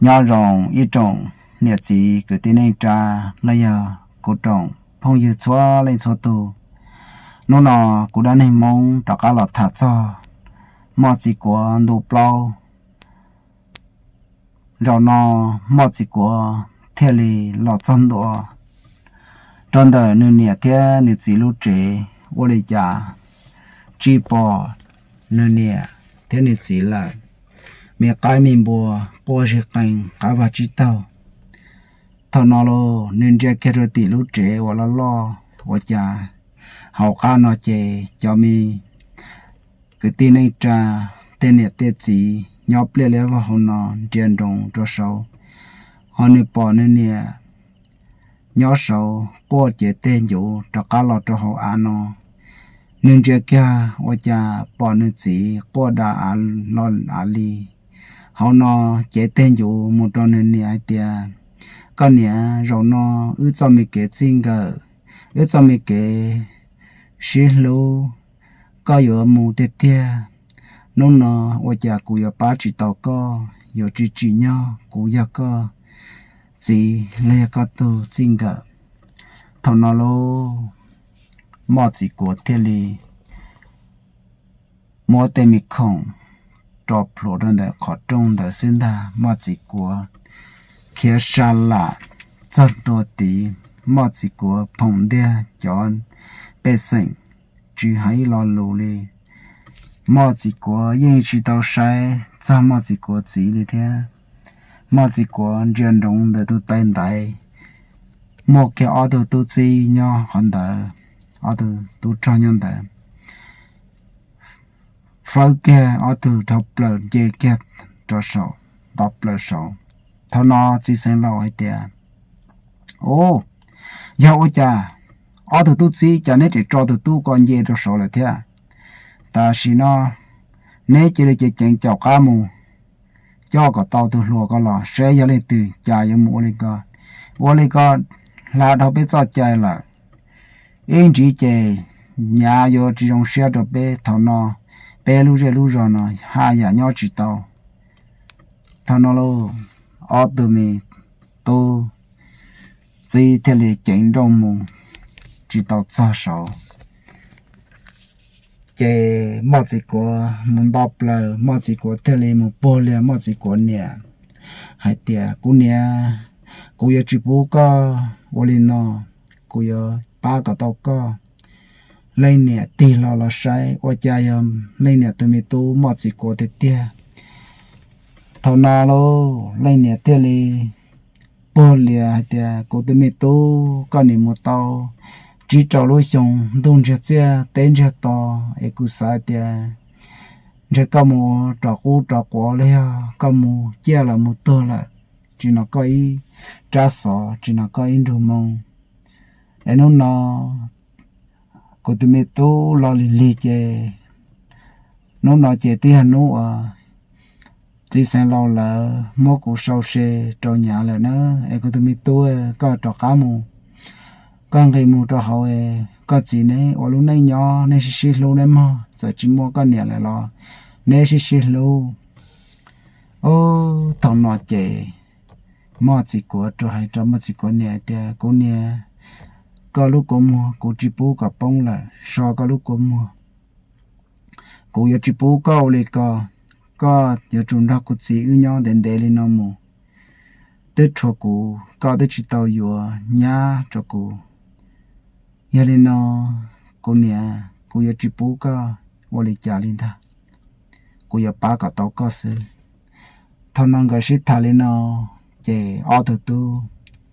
Nyob zoo ib tsoom niam txiv kwv tij neej tsa los yog kuv tsoom phooj ywg txhua leej txhua tus. Hnub no kuv dab neeg Hmoob rov qab los tham txog Moj Txiv Kuav ntu plaub. Zaum no Moj Txiv Kuav thiaj li los txog ntua rau ntawm nws niam thiab nws txiv lub tsev, ua li cas tsis pom nws niam thiab nws txiv lawm. Me qaib me npua quaj zig qees qab vag tsib taug. Thaum no los nws ntsia kiag rau tim lub tsev uas loj loj, ua cas hauv qab no ces cov me kwv tij neej tsa, tej niam tej txiv nyob pliaj liab vog hauv no nrias nroos rau saud, ho nws pom nws niam nyob saud quaj cev teg ncuv rov qab los rau hauv av no. Nws ntsia kiag ua cas pom nws txiv quaj da av li. Hauv no cev teg ncuv mus rau nws niam hais tias, Koj niam, zaum no wb txoj me kev txij nkawm, wb txoj me kev sib hlub, koj yuav mus tiag tiag. Hnub no ua cas kuv yuav pab tsis tau koj, yuav tsis tsim nyog kuv yog koj txiv los yog koj tug txij nkawm. Thaum no lauj, Moj Txiv Kuav thiaj li muab tej me khoom rau plhuav rau ntawm qhov rooj ntawd xwb ntag, Moj Txiv Kuav khiav sa lam txog ntua tid. Moj Txiv Kuav phoom ntiag cov pej xeem, tsis hais ib lo lus li. Moj Txiv Kuav yeej tsis tau saib txog Moj Txiv Kuav txiv li thiab. Moj Txiv Kuav ntsia nroos ntawm tus tais ntaiv, muaj kiag ob tug tub txib nyob qhov ntawd, ob tug tub rog nyob ntawd, fawb kiag ob tug dhau plaws nce kiag rau saum, nto plaws saud. Thaum no txiv xeev laus hais tias, Ub, yog ua cas ob tug tub txib, cas neb tseem tso tus tub ko nce rau saud lawm thiab? Tam sim no neb cia li ceev ceev caum qab mus coj kom tau tus hluas ko los seb yog leej twg, cas yuav mus ua li ko. Ua li ko hla dhau peb txoj cai lawm, ib ntsis ces nyav yuav tsis zoo siab rau peb. Thaum no peb lub zej lub zog no haj yam nyob tsis tau. Thaum no lauj, ob tug me tub txib thiaj li ceev nrooj mus tsis tau txog saud. Ces Moj Txiv Kuav mus nto plaws, Moj Txiv Kuav thiaj li mus puag lias Moj Txiv Kuav niam hais tias, Kuv niam, kuv yuav tsis pub koj ua li no, kuv yuav pab kom tau koj. Leej niam tig hlo los saib ua cas yog leej niam tus me tub Moj Txiv Kuav tiag tiag. Thaum no lauj, leej niam thiaj li puag lias hais tias, Kuv tus me tub, koj nim mus tau tsib rau lub xyoo, ntuj ntsiag txiaj teb ntsiag to, es kuv xav tias ntshe koj mus rov qub rov quav los yog koj mus ciaj los mus tuag lawm, tsis no koj ib rab xov, tsis no koj ib nrug moo. Es hnub no kuv tus me tub los lig lig ces hnub no ces twb yog hnub uas txiv xeev laus lawv muab kuv sau se rau nyav lawm na. Es kuv tus me tub, koj rov qab mus, koj nqis mus rau hauv es koj txiv neb ua lub neej nyob, neb sib sib hlub neb mog, txawm tsis muaj koj niam lawm los neb sib sib hlub. Ub, thaum no ces Moj Txiv Kuav rov hais rau Moj Txiv Kuav niam hais tias, Kuv niam, koj lub kua muag kuv tsis pub kom poob lawm, so koj lub kua muag. Kuv yuav tsis pub koj ua li ko, koj yuav tsum nrog kuv txiv wb nyob ntev ntev li no mus. Twb rhuav kuv, koj twb tsis tau yuav nyab rau kuv. Yog li no, kuv niam, kuv yuav tsis pub koj ua li cas li ntag, kuv yuav pab kom tau koj xwb. Thaum no nkawd sib tham li no, ces ob tug tub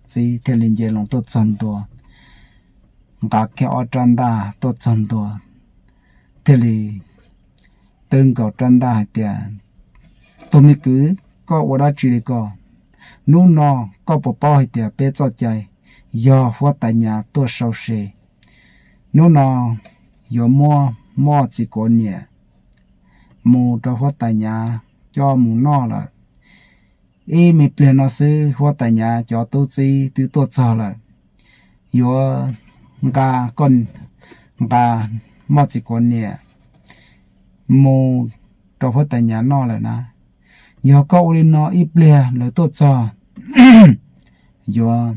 txib thiaj li nce loo tuaj txog ntua, nqa kiag ob rab ntaj tuaj txog ntua, thiaj li twb nkaus rab ntaj hais tias, Tus me kwv, koj ua dab tsi li ko? Hnub no koj puas paub hais tias peb txoj cai yog huab tais Nyav tuaj sau se? Hnub no yuav muab Moj Txiv Kuav niam mus rau huab tais Nyav coj mus noj lawm. Ib me pliag no xwb huab tais Nyav cov tub txib twb tuaj txog lawm. Yuav nqa koj, nqa Moj Txiv Kuav niam mus rau huab tais Nyav noj lawm na. Yog koj ua li no ib pliag lawv tuaj txog, yuav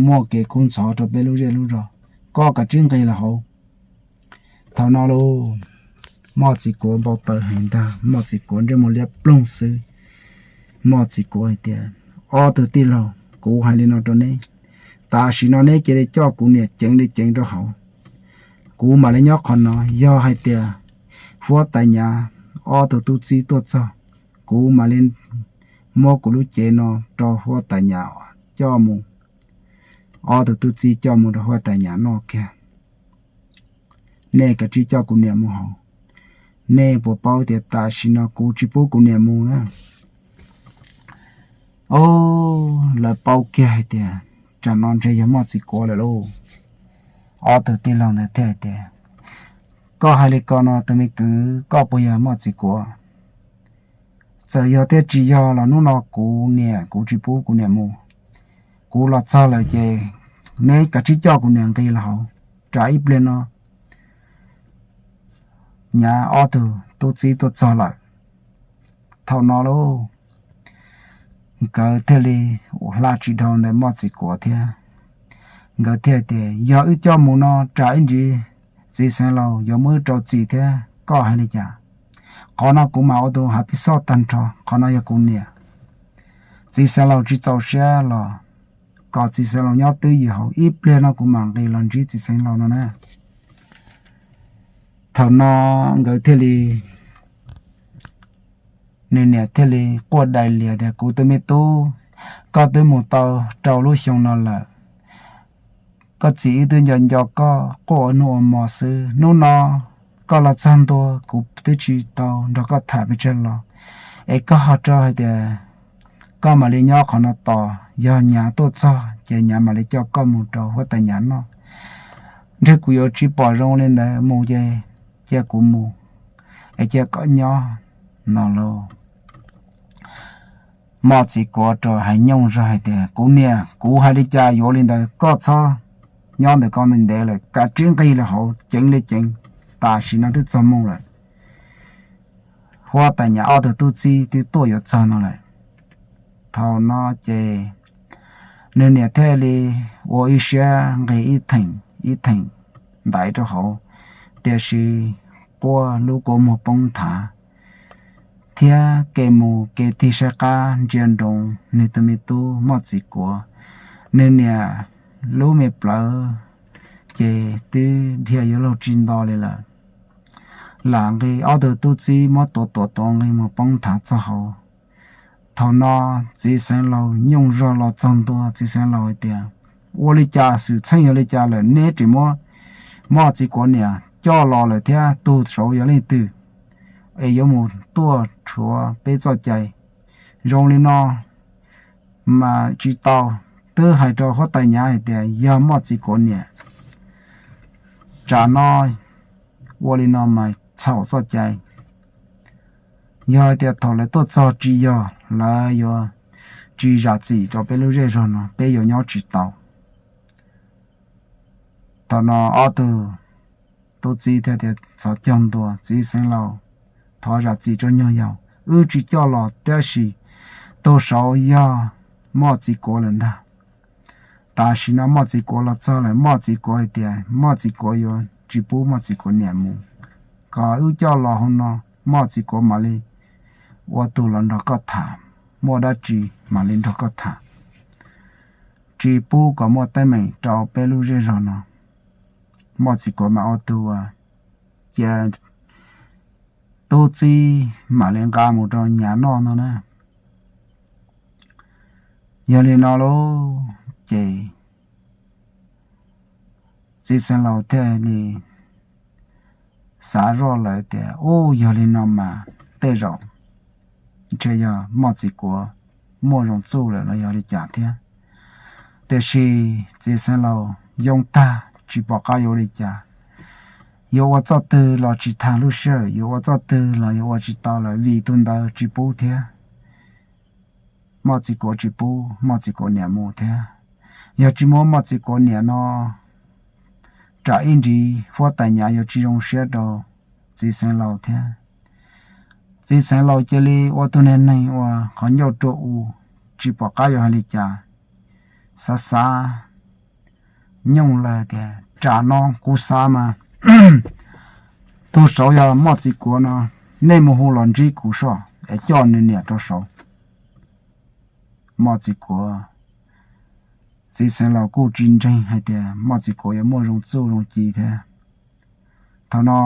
muaj kev kub ntxhov rau peb lub zej lub zog. Koj kav tsij nqis los hauv. Thaum no lauj, Moj Txiv Kuav npau taws heev ntag, Moj Txiv Kuav ntsej muag liab ploog xwb. Moj Txiv Kuav hais tias, Ob tug tij laug, kuv hais li no rau neb, tam sim no neb cia li coj kuv niam ceev li ceev rau hauv. Kuv mam li nyob qhov no, yog hais tias huab tais Nyav ob tug tub txib tuaj txog, kuv mam li muab kuv lub cev no rau huab tais Nyav coj mus, ob tug tub txib coj mus rau huab tais Nyav noj kiag. Nej kav tsij coj kuv niam mus hauv. Nej puas paub tias tam sim no kuv tsis pub kuv niam mus na? Ob, lawv paub kiag hais tias tsam no ntshe yog Moj Txiv Kuav lawm lauj. Ob tug tij laug ntawd thiaj hais tias, Koj hais li ko no tus me kwv, koj puas yog Moj Txiv Kuav? Txawm yog thiab tsis yog los hnub no kuv niam kuv tsis pub kuv niam mus. Kuv los txog lawm ces neb kav tsij coj kuv niam nqis los hauv, tsam ib pliag no Nyav ob tug tub txib tuaj txog lawm. Thaum no lauj, nkawd thiaj li ua hla tsis dhau ntawm Moj Txiv Kuav thiab. Nkawd thiaj tias, Yog wb coj mus no tsam ib ntsis txiv xeev laus yuav muab wb rau txim thiab, koj hais li cas? Qhov no kuv mam ua tus hav pib xoj tag nrho, qhov no yog kuv niam. Txiv xeev laus tsis txaus siab los kom txiv xeev laus nyob twj ywm hauv, ib pliag no kuv mam nqis los ntsib txiv xeev laus no na. Thaum no nkawd thiaj li, nws niam thiaj li quaj dai lias tias, Kuv tus me tub, koj twb mus tau rau lub xyoo no lawm, koj txiv wb twb nco nco koj, quaj ua hnub ua hmo xwb. Hnub no koj los txog ntua, kuv twb tsis tau nrog koj tham pes tsawg los, es koj ho rau hais tias koj mam li nyob qhov no tos, yog Nyav tuaj txog ces Nyav mam li coj koj mus rau huab tais Nyav noj. Ntshe kuv yuav tsis pom zoo li ntawd, mus ces cia kuv mus, es cia koj nyob no lauj. Moj Txiv Kuav rau hais nyooj zog hais tias, Kuv niam, kuv hais li cas yuav li ntawd, koj txhob nyob ntawm ko ntev lawm, kav tsij nqis los hauv, ceev li ceev, tam sim no twb txog moo lawm. Huab tais Nyav ob tug tub txib twb tuaj yuav txog no lawm. Thaum no ces nws niam thiaj li ua ib siab nqis ib theem ib theem ntaiv rau hauv, tiam sis quaj lub kua muag poob nthav, thiab kev mus kev tig saib qab ntsia nroos nws tus me tub Moj Txiv Kuav. Nws niam lub me plawv ces twb dhia yuav luag tsis nto li lawm. Lam nqi ob tug tub txib muab tuav tuav tuav nqis mus poob nthav txog hauv. Thaum no txiv xeev laus nyooj zog los txog ntua, txiv xeev laus hais tias, Ua li cas xwm txheej yog li cas lawm, neb tseem muab Moj Txiv Kuav niam coj los lawm thiab, tus saud yog leej twg es yuav mus tuaj rhuav peb txoj cai zoo li no? Mas tsis tau, twb hais rau huab tais Nyav hais tias yog Moj Txiv Kuav niam. Tsam no ua li no mas txhaum txoj cai. Yog hais tias thaum lawv tuaj txog tsis yog, lawv yuav tsis zam txim rau peb lub zej zog no, peb yuav nyob tsis tau. Thaum no ob tug tub txib thiaj tias, Txhob cog ntua, txiv xeev laus, thov zam txim rau nyuag yaus, wb tsis coj los, tab sis tus saud yog Moj Txiv Kuav lawm ntag. Tam sim no Moj Txiv Kuav los txog lawm, Moj Txiv Kuav hais tias Moj Txiv Kuav yuav tsis pub Moj Txiv Kuav niam mus, kom wb coj los hauv no, Moj Txiv Kuav mam li ua tus los nrog koj tham, muaj dab tsi mam li nrog koj tham, tsis pub kom muaj teeb meem rau peb lub zej zog no. Moj Txiv Kuav mam ua tus cia tub txib mam li nqa mus rau Nyav noj no na. Yog li no lauj, ces txiv xeev laus thiaj li xav zoj lawm tias, Ub, yog li no mas tej zaum ntshe yog Moj Txiv Kuav muaj zoo txuj lawm los yog li cas thiab. Tiam sis txiv xeev laus yoo tag tsis pom qab yuav ua li cas. Yuav ua txoj twg los tsis tag lub sij hawm, yuav ua txoj twg los yuav ua tsis tau lawm vim tus ntawd tsis pub thiab. Moj Txiv Kuav tsis pub Moj Txiv Kuav niam mus thiab. Yog tsis muab Moj Txiv Kuav niam no, tsam ib ntsis huab tais Nyav yuav tsis zoo siab rau txiv xeev laus thiab. Txiv xeev laus cia li ua tug niag neeg uas qhov ncauj rua u, tsis pom qab yuav hais li cas, xav xav nyooj lawg tias, Tsam no kuv xav mas tug saud yog Moj Txiv Kuav no, nej mus hu los ntsib kuv soj es coj nws niam rau saud. Moj Txiv Kuav, txiv xeev laus kuj tsis ntseeg hais tias Moj Txiv Kuav yuav muaj zoo txuj zoo ci thiab. Thaum no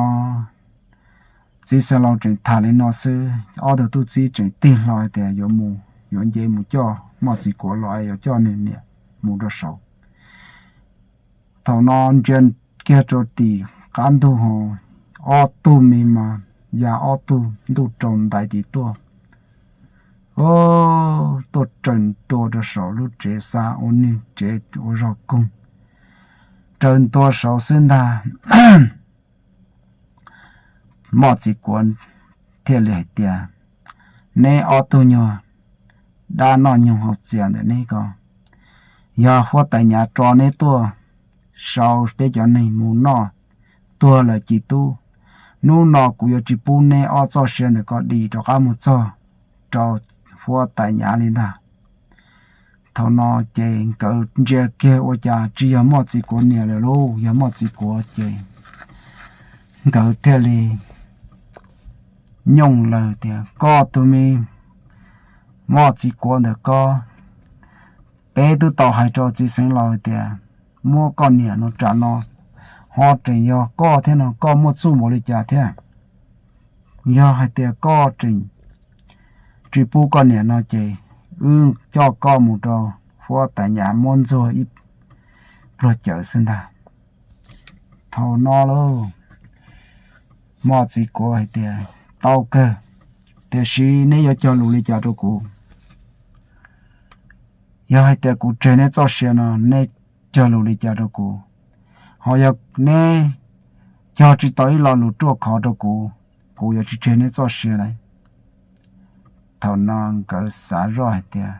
txiv xeev laus tseem tham li no xwb, ob tug tub txib tseem tig hlo hais tias yuav mus, yuav nce mus coj Moj Txiv Kuav los, yuav coj nws niam mus rau saud. Thaum no ntsia kiag rau tim qab ntug ho, ob tug me mas ya ob tug ntuj rau ntais tim tuaj, tuaj raws ntua rau saum lub tsev xa ua nwj tsev ua zog koog, raws ntua saud xwb ntag. Moj Txiv Kuav thiaj li hais tias, Neb ob tug nyuag dab noj nyoog haus txias ntawm neb ko, yog huab tais Nyav tso neb tuaj sau peb cov neeg mus noj, tuag lawm ci tub. Hnub no kuv yuav tsis pub neb ob txoj sia ntawm ko dim rov qab mus txog rau huab tais Nyav li ntag. Thaum no ces nkawd ntsia kiag ua cas tsis yog Moj Txiv Kuav niam lawm lauj, yog Moj Txiv Kuav ces nkawd thiaj li nyooj lawg tias, Koj tug me Moj Txiv Kuav ntawm ko, peb twb tau hais rau txiv xeev laus hais tias muab koj niam no tsam no, ho tseem yog koj thiab no, koj muaj txuj npaum li cas thiab? Yog hais tias koj tseem tsis pub koj niam no ces wb coj koj mus rau huab tais Nyav muab ntxuag ib pluag cawv xwb ntag. Thaum no lauj, Moj Txiv Kuav hais tias, Tau kawg, tiam sis neb yuav cog lus li cas rau kuv? Yog hais tias kuv tseg neb txoj sia no, neb cog lus li cas rau kuv? Ho yog neb cog tsis tau ib lo lus ruaj khov rau kuv, kuv yuav tsis tseg neb txoj sia lawm. Thaum no nkawd xav zoj hais tias,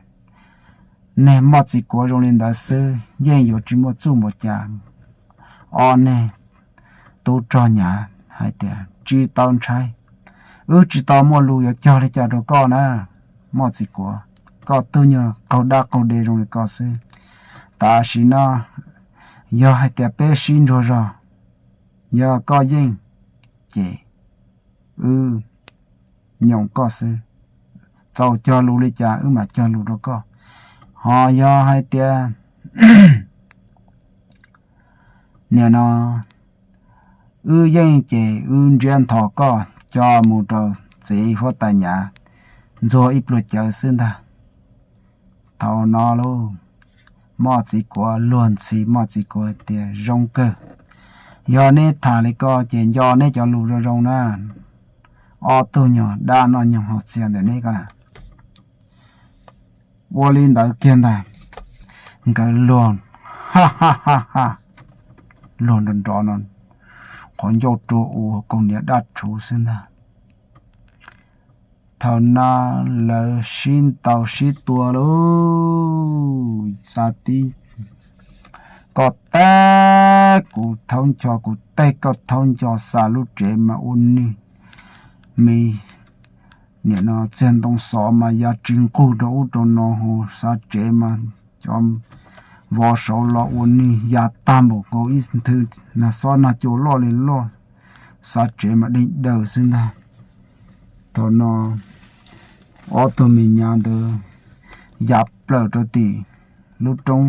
Neeg Moj Txiv Kuav zoo li ntawd xwb yeej yuav tsis muaj txuj npaum cas. Ob neeg tub rog Nyav hais tias, Tsis tau ntshai, wb tsis tau muaj lus yuav cog li cas rau koj na. Moj Txiv Kuav, koj tug nyuag qaug dab qaug de zoo li koj xwb. Tam sim no yog hais tias peb sib ntsuag zog, yog koj yeej ces wb nyoos koj xwb. Txaus cog lus li cas wb mam cog lus rau koj. Ho yog hais tias nim no wb yeej ces wb ntsiab nthos koj coj mus rau txiv huab tais Nyav ntxuag ib pluag cawv xwb ntag. Thaum no lauj, Moj Txiv Kuav luag ntxhi, Moj Txiv Kuav tias, Zoo kawg, yog neb tham li ko ces nco neb cov lus zoo zoo na, ob tug nyuag dab noj nyoog haus txias ntawm neb ko na. Ua li ntawd kiag ntag, nkawd luag, ha ha ha ha, luag nrov nrov no, qhov ncauj rua ua kaus hniav daj rhuv xwb ntag. Thaum no lawv sib ntaus sib tua lauj, xa tib, koj teb kuv thaub ncho, kuv teb koj thaub ncho, xa lub tsev mas ua nwj, me nim no txiag ntoo xov mas ya tsis nqug rau ub rau no, ho xa tsev mas cov vov saud los ua nwj ya tag npaum nkaus ib nthwv nag xob nag cua loj li loj, xa tsev mas deeg daws xwb ntag. Thaum no ob tug me nyuam ntawd ya plaws rau tim lub roob,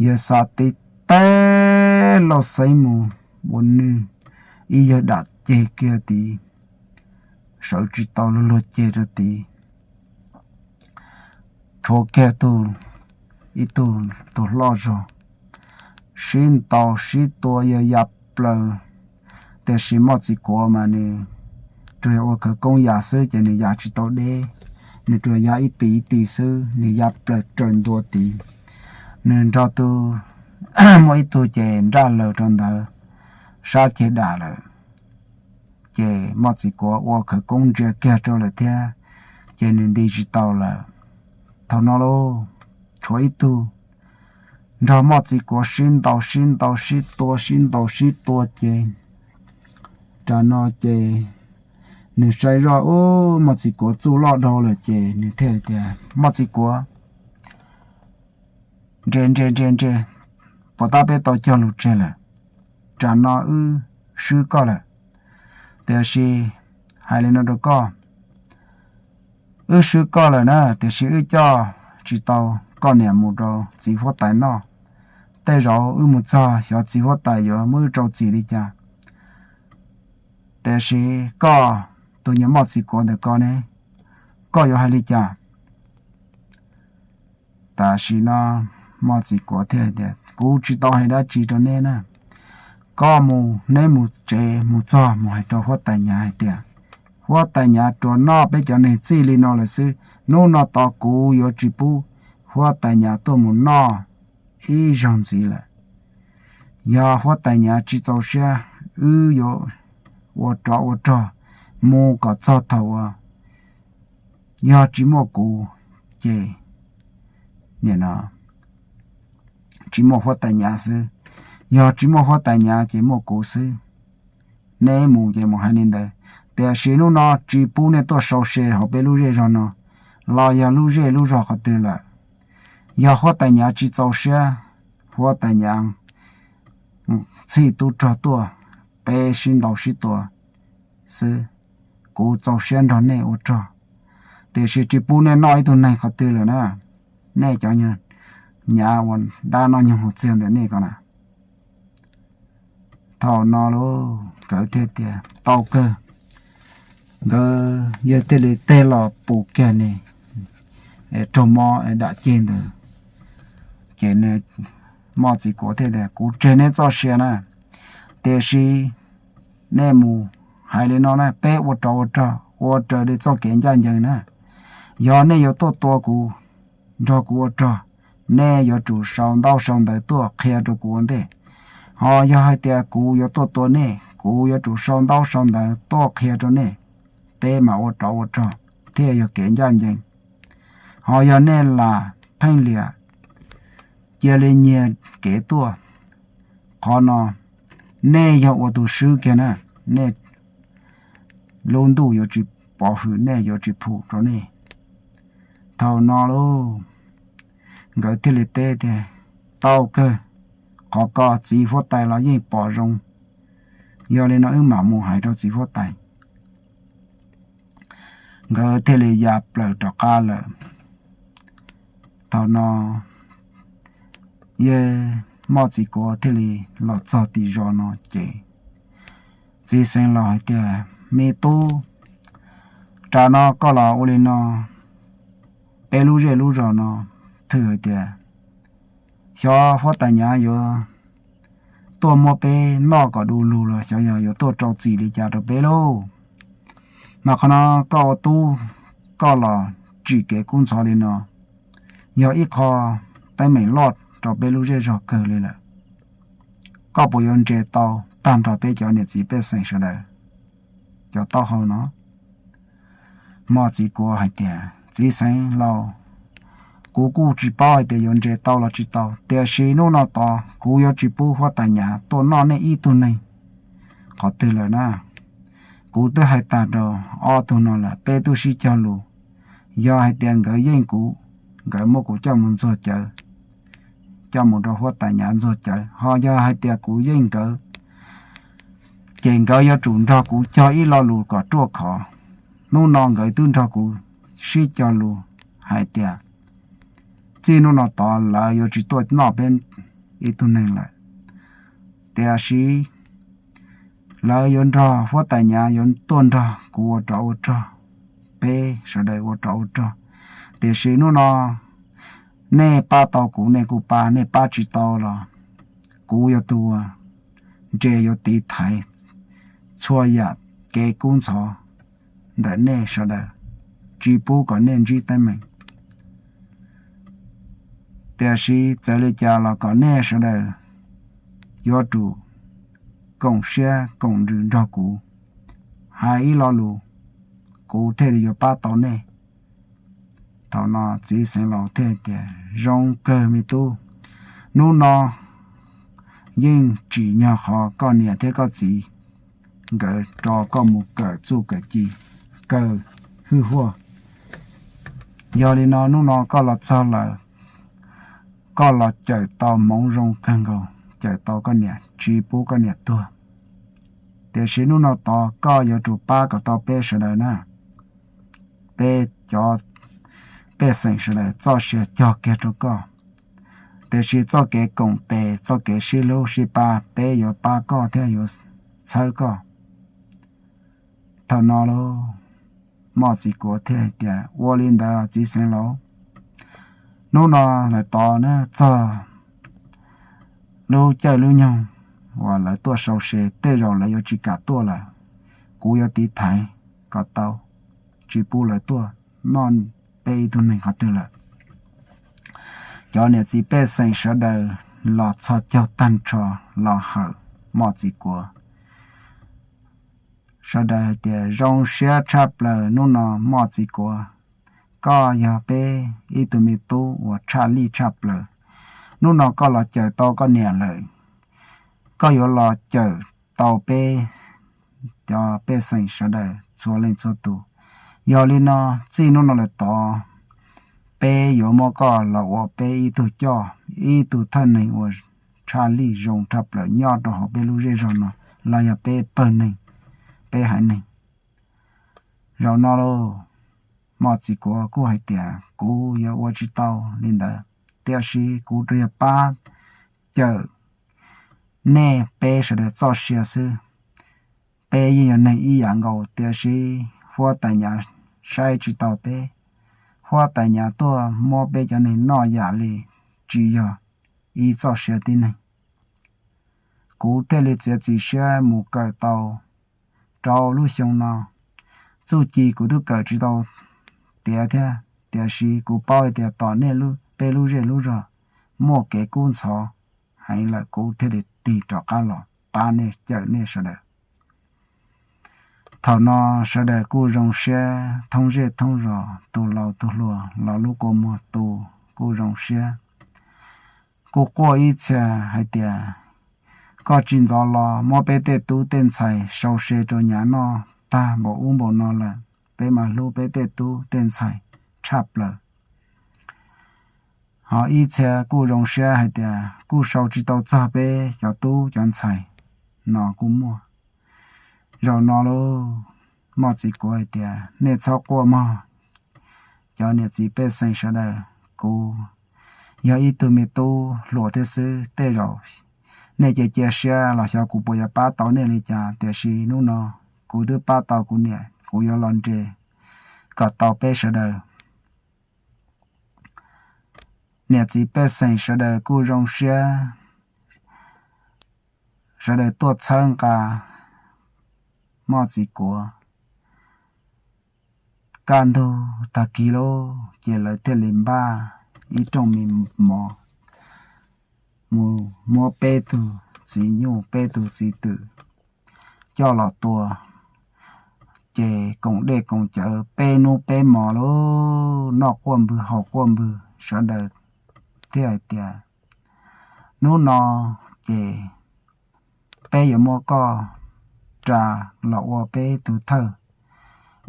yawg xa tib teb lauj xeeb mus ua nwj, ib yawg dam ceg kiag tid, sawv tsis tau, luag luag ceg rau tid, tshuav kiag tug, ib tug, tus hlob zog, sib ntaus sib tua yawg ya plaws. Tiam sis Moj Txiv Kuav mas nws tsuas yog ua khawv koob ya xwb ces nws ya tsis tau deb, nws tsuas ya ib tis ib tis xwb, nws ya plaws raws ntua tid. Nws nrog tus, muaj ib tug ces nraj laws rau ntawd, sab ceg dam lawm. Ces Moj Txiv Kuav ua khawv koob ntsia kiag rau lawm thiab, ces nws nti tsis tau lawm. Thaum no lauj, tshuav ib tug nrog Moj Txiv Kuav sib ntaus sib ntaus sib tua, sib ntaus sib tua ces, tam no ces Nws saib zoj ub, Moj Txiv Kuav txuj loj dhau lawm ces nws thiaj tias, Moj Txiv Kuav, nres nres nres nres, puas tab peb tau cog lus tseg lawm? Tsam no wb swb koj lawm. Tiam sis hais li no rau koj, wb swb koj lawm na, tiam sis wb coj tsis tau koj niam mus rau txiv huab tais noj. Tej zaum wb mus txog xyov txiv huab tais yuav muab wb rau txim li cas. Tiam sis koj, tus nyuag Moj Txiv Kuav ntawm koj ne, koj yuav hais li cas? Tam sim no Moj Txiv Kuav thiaj tias, Kuv tsis tau hais dab tsi rau neb na. Koj mus, neb mus tsev mus txog mus hais rau huab tais Nyav hais tias, huab tais Nyav rov noj peb cov neeg txij li no lawm xwb. Hnub no tod kuv yuav tsis pub huab tais Nyav tuaj mus noj ib zaug ntxiv lawm. Yog huab tais Nyav tsis txaus siab, wb yuav ua rov ua rog mus kom txog thaum uas yog tsis muaj kuv ces nim no tsis muaj huab tais Nyav xwb. Yog tsis muaj huab tais Nyav ces muaj kuv xwb. Neb mus ces mus hais li ntawd, tiam sis hnub no tsis pub nej tuaj sau se hauv peb lub zej zog no los yog lub zej lub zog qhov twg lawm. Yog huab tais Nyav tsis txaus siab, huab tais Nyav txhij tub rog tuaj, peb sib ntaus sib tua xwb. Kuv txaus siab nrog nej ua rog, tiam sis tsis pub nej noj ib tug neeg qhov twg lawm na. Nej cov Nyav ua dab noj nyoog haus txiag ntawm nej ko na. Thaum no lauj, nkawd thiaj tias, Tau kawg. Nkawd yawg thiaj li teg los pus kiag nws raug mob dam ceg ntawd. Ces Moj Txiv Kuav thiaj tias, Kuv tseg neb txoj sia na, tiam sis nej mus hais li no na, peb ua rov ua rog ua raws li txoj kev ncaj ncees na. Yog nej yuav tuaj tua kuv, nrog kuv ua rog, nej yuav tsum sau ntaub sau ntawv tuaj qhia rau kuv ua ntej. Ho yog hais tias kuv yuav tuaj tua nej, kuv yuav tsum sau ntaub sau ntawv tuaj qhia rau nej, peb mam ua rov ua rog thiaj yog kev ncaj ncees. Ho yog nej lam pheej liam, cia li nyiag kev tuaj, qhov no nej yog ua tus swb kiag na, nej lub ntuj yuav tsis pov hwm, nej yuav tsis phum rau nej. Thaum no lauj, nkawd thiaj li teb tias, Tau kawg, qhov ko txiv huab tais los yeej pom zoo. Yog li no wb mam mus hais rau txiv huab tais. Nkawd thiaj li ya plaws rov qab lawm. Thaum no yawg Moj Txiv Kuav thiaj li los txog tim zos no ces txiv xeev laus hais tias, Me tub, tsam no koj los ua li no, peb lub zej lub zos no thwm hais tias xyov huab tais Nyav yuav tuaj muab peb noj kom du lug los xyov yog yuav tuaj rau txim li cas rau peb lauj. Mas qhov no koj ua tub, koj los tsim kev kub ntxhov li no, yog ib qho teeb meem loj rau peb lub zej zog kawg li lawm. Koj puas yuav nres tau tag nrho peb cov niam txiv pej xeem sawv daws cov taub hau no? Moj Txiv Kuav hais tias, Txiv xeev laus, kuv kuj tsis paub hais tias yuav nres tau los tsis tau, tiam sis hnub no tod kuv yuav tsis pub huab tais Nyav tuaj noj nej ib tug neeg qhov twg lawm na. Kuv twb hais tag rau ob tug no lawm, peb twb sib cog lus, yog hais tias nkawd yeej kuv, nkawd muab kuv coj mus ntxuag cawv, coj mus rau huab tais Nyav ntxuag cawv. Ho yog hais tias kuv yeej nkawd, ces nkawd yuav tsum nrog kuv cog ib lo lus kom ruaj khov. Hnub no nkawd twb nrog kuv sib cog lus hais tias txij hnub no tod lawv yuav tsis tuaj noj peb ib tug neeg lawm. Tiam sis lawv yuav nrog huab tais Nyav yuav tuaj nrog kuv ua rov ua rog, peb sawv daws ua rov ua rog. Tiam sis hnub no nej pab tau kuv nej kuj pab, nej pab tsis tau los kuv yog tus uas nres yuav tiv thaiv txhua yam kev kub ntxhov ntawm nej sawv daws, tsis pub kom nej ntsib teeb meem. Tiam sis txawm li cas los kom nej sawv daws yuav tsum koom siab koom ntsws nrog kuv hais ib lo lus, kuv thiaj li yuav pab tau nej. Thaum no txiv xeev laus thiaj tias, Zoo kawg me tub, hnub no yeej tsim nyog qhov koj niam thiab koj txiv nkawd rau koj mus kawm txuj kawm ci, kawm hwj huaj. Yog li no hnub no koj los txog lawm, koj los cawm tau hmoov zoo kawg nkaus, cawm tau koj niam tsis pub koj niam tuag. Tiam sis hnub no tod koj yuav tsum pab kom tau peb sawv daws na, peb cov pej xeem sawv daws txoj sia cog kiag rau koj. Tiam sis txoj kev koom tes, txoj kev sib hlub sib pab, peb yuav pab koj thiab yuav txhawb koj. Thaum no lauj, Moj Txiv Kuav thiaj hais tias, Ua li ntawd txiv xeev laus, hnub no lawm tod na txog lub caij lub nyoog uas lawv tuaj sau se, tej zaum lawv yuav tsis kam tuaj lawm. Kuv yuav tiv thaiv kom tau, tsis pub lawv tuaj noj peb ib tug neeg qhov twg lawm. Cov niam txiv pej xeem sawv daws los txhos caug tag nrho los hawm Moj Txiv Kuav. Sawv daws hais tias, Zoo siab tshaj plaws hnub no Moj Txiv Kuav, koj yog peb ib tug me tub uas tshaj lij tshaj plaws. Hnub no koj los cawm tau koj niam lawm, koj yuav los cawm tau peb cov pej xeem sawv daws txhua leej txhua tus. Yog li no, txij hnub no lawm tod, peb yuav muab koj los ua peb ib tug coj, ib tug thawj neeg uas tshaj lij zoo tshaj plaws nyob rau hauv peb lub zej zog no, los yog peb pawg neeg, peb haiv neeg. Zaum no lauj, Moj Txiv Kuav kuj hais tias, Kuv yuav ua tsis tau li ntawd, tiam sis kuv yog pab cawm nej peb sawv daws txoj sia xwb. Peb yeej yog neeg ib yam nkaus, tiam sis huab tais Nyav saib tsis taus peb. Huab tais Nyav tuaj muab peb cov neeg noj yam li tsis yog ib txoj sia tib neeg. Kuv thiaj li txiav txim siab mus kawm tau rau lub xyoo no. Txuj ci kuv twb kawm tsis tau tiav thiab, tiam sis kuv paub hais tias tom nej peb lub zej lub zog muaj kev kub ntxhov heev lawm, kuv thiaj li tig rov qab los pab nej cawm nej sawv daws. Thaum no sawv daws kuj zoo siab thoob zej thoob zos, tus laus tus hluas los lub kua muag tu kuj zoo siab. Kuj quaj ib txhia hais tias, Koj tsis ntxov los muab peb tej tub tej ntxhais sau se rau Nyav noj tag npaum ub npaum no lawm, peb mas hlub peb tej tub tej ntxhais tshaj plaws. Ho ib txhia kuj zoo siab hais tias, Kuj sau tsis tau txog peb cov tub cov ntxhais no kuj muaj. Zaum no lauj, Moj Txiv Kuav hais tias, Nej txhob quaj mog, cov niam txiv pej xeem sawv daws, kuv yog ib tug me tub hluas thiab xwb, tej zaum nej cia cia siab los xyov kuv puas yuav pab tau nej li cas, tiam sis hnub no kuv twb pab tau kuv niam, kuv yuav los nres kom tau peb sawv daws. Niam txiv pej xeem sawv daws kuj zoo siab, sawv daws tuaj txhawb nqa Moj Txiv Kuav. Kaj ntug tag kis lauj, ces lawv thiaj li npaj ib rooj me mov mus muab peb tug txiv nyuj peb tug txiv twm coj los tua. Ces koom dej koom cawv peb hnub peb hmos lauj, noj quaj npwg haus quaj npwg, sawv daws thiaj hais tias, Hnub no ces peb yuav muab koj ra los ua peb tug thawj,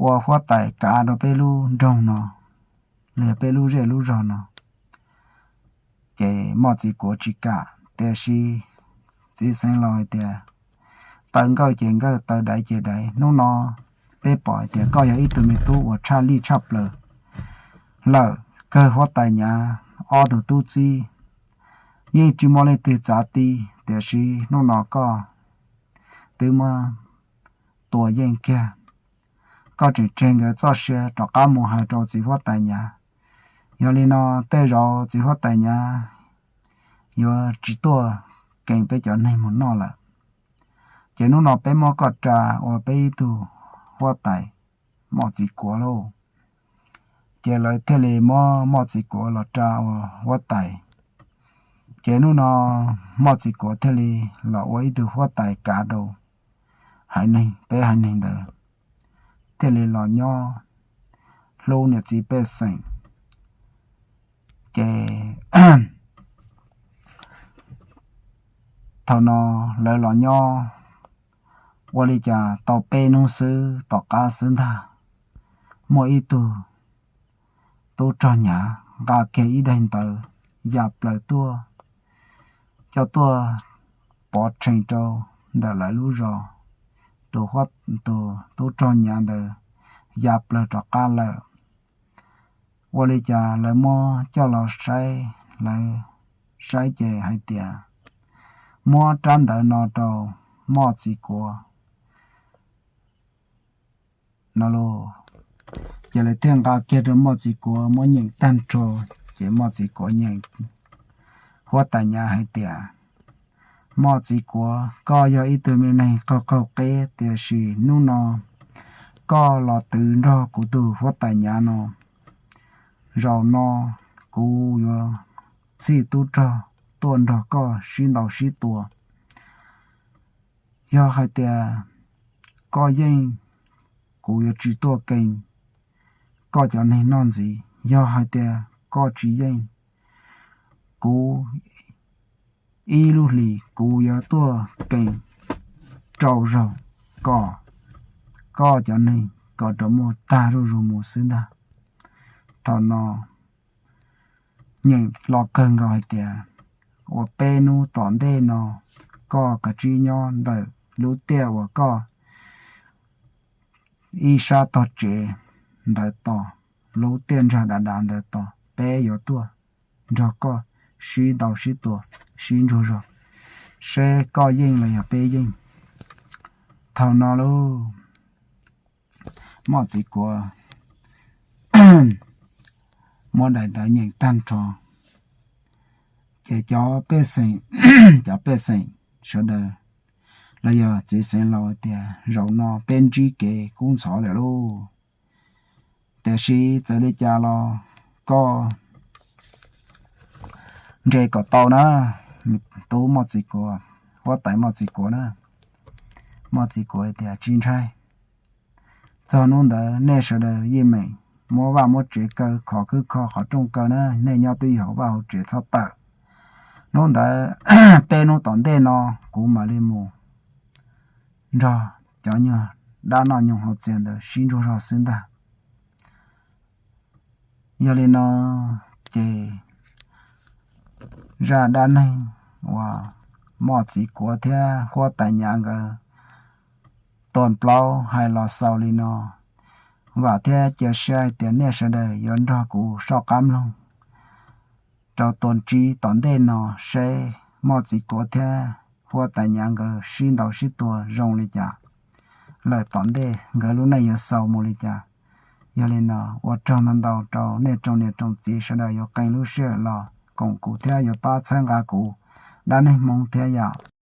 ua huab tais kav rau peb lub nroog no, los yog peb lub zej lub zog no. Ces Moj Txiv Kuav tsis kam, tiam sis txiv xeev laus hais tias, Taw nkawj ces nkawj, taw daiv ces daiv. Hnub no peb pom hais tias koj yog ib tug me tub uas tshaj lij tshaj plaws lawm, kawg huab tais Nyav ob tug tub txib, yeej tsis muaj leej twg txav ti, tiam sis hnub no koj twb muab tua yeej kiag. Koj tseem tseg nkawd txoj sia rov qab mus hais rau txiv huab tais Nyav. Yog li no tej zaum txiv huab tais Nyav yuav tsis tuaj kees peb cov neeg mus noj lawm. Ces hnub no peb muab koj ra ua peb ib tug huab tais, Moj Txiv Kuav lauj. Ces lawv thiaj li muab Moj Txiv Kuav los ra ua huab tais. Ces hnub no Moj Txiv Kuav thiaj li los ua ib tug huab tais kav rau haiv neeg, peb haiv neeg ntawd thiaj li los nyob hlub niam txiv pej xeem. Ces thaum no lawv los nyob Ua li cas tau peb hnub xwb tom qab xwb ntag, muaj ib tug tub rog Nyav nqa kiag ib daim ntawv ya plaws tuaj, coj tuaj pov rhees rau ntawm lawv lub zos. Tus, tus tub rog Nyav ntawd ya plaws rov qab lawm. Ua li cas lawv muab coj los saib, lawv saib ces hais tias muab rab ntawv no rau Moj Txiv Kuav no lauj. Ces lawv thiaj nqa kiag rau Moj Txiv Kuav muab nyeem tag nrho, ces Moj Txiv Kuav nyeem huab tais Nyav hais tias, Moj Txiv Kuav, koj yog ib tug me neeg qaug qaug qeb, tiam sis hnub no koj los twv nrog kuv tus huab tais Nyav no. Zaum no kuv yuav txhij tub rog tuaj nrog koj sib ntaus sib tua. Yog hais tias koj yeej, kuv yuav tsis tuaj kees koj cov neeg noj ntxiv. Yog hais tias koj tsis yeej, kuv ib lub hlis kuv yuav tuaj kees rau zaum kom koj cov neeg kom rov muaj tag zuj zus mus xwb ntag. Thaum no nyeem hlo kawg nkaus hais tias, ua peb hnub tom ntej no koj kav tsij nyob ntawm lub tiaj uas koj ib sab tog tsev ntawd tos, lub tiaj ntsag dav dav ntawd tos, peb yuav tuaj nrog koj sib ntaus sib tua, sib ntsuag zog, seb koj yeej los yog peb yeej. Thaum no lauj, Moj Txiv Kuav muab daim ntawv nyeem tag nrho, ces cov pej xeem, cov pej xeem sawv daws los yog txiv xeev laus tias, zaum no peb ntsib kev kub ntxhov lawm lauj. Tiam sis txawm li cas los koj nres kom tau na, tub Moj Txiv Kuav, huab tais Moj Txiv Kuav na. Moj Txiv Kuav tias, tsis ntshai. Txog hnub ntawd nej sawv daws yeej meem muab vaj muab tsev kaw, khov khwb kho qhov rooj kaw na, nej nyob twj ywm hauv vaj hauv tsev txhob tawm. Hnub ntawd peb hnub tom ntej no kuv mam li mus nrog cov nyuag dab noj nyoog hauv txias ntawd sib ntsuag zog xwb ntag. Yog li no ces zaj dab neeg uas Moj Txiv Kuav thiab huab tais Nyav nkawd tuaj plaub hais los xaus li no, vam thiab cia siab hais tias nej sawv daws yuav nrog kuv soj qab mloog rau tus tsib tom ntej no seb Moj Txiv Kuav thiab huab tais Nyav nkawd sib ntaus sib tua zoo li cas lawm, tom ntej nkawd lub neej yuav xaus mus li cas. Yog li no, ua tsaug ntau ntau rau nej tsoom niam tsoom txiv sawv daws yuav qee lub sij hawm los koom kuv thiab yuav pab txhawb nqa kuv dab neeg Hmoob thiab yom.